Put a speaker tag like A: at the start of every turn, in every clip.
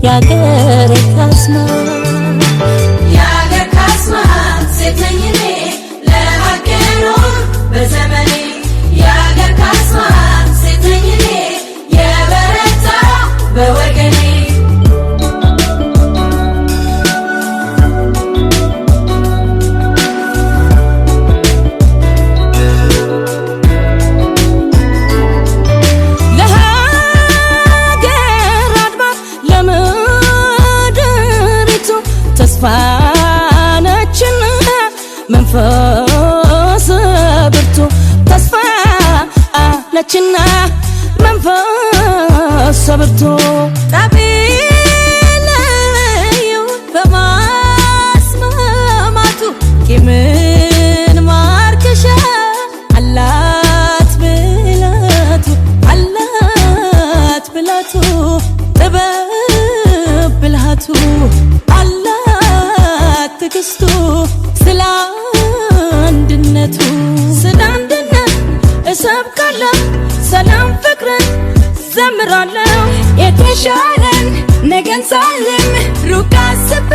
A: የአገሬ ካስማ።
B: የአገር ካስማ ሴት ነኝ እኔ፣ ለሀቅ ኖር በዘመኔ። የአገር ካስማ ሴት ነኝ እኔ፣ የበረታ በወገኔ።
A: ለሀገር አድባር ለምድሪቱ ተስፋ ነችና መንፈስ ብርቱ፣ ተስፋ ነችና መንፈስ ብርቱ።
B: ጠቢለዩ በማስማማቱ ቂምን ማርከሻ አላት ብላቱ፣ አላት ብላቱ፣ ጥበብ ብልሃቱ፣ አላት ትግስቱ ስለ አንድነቱ።
A: ስለ አንድነት እሰብካለሁ፣ ሰላም ፍቅርን ዘምራለሁ።
B: የተሻለን ነገን ሳልም ሩቅ አስቤ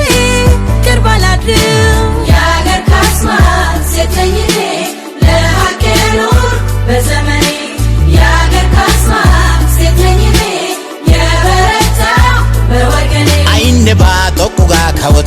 B: ቅርብ አላድርም። የአገር ካስማ ሴት ነኝ እኔ፣ ለሀቅ ኖር በዘመኔ። የአገር ካስማ ሴት ነኝ እኔ፣ የበረታ በወገኔ።
C: Aynne baa xoqqu gaa kawoti.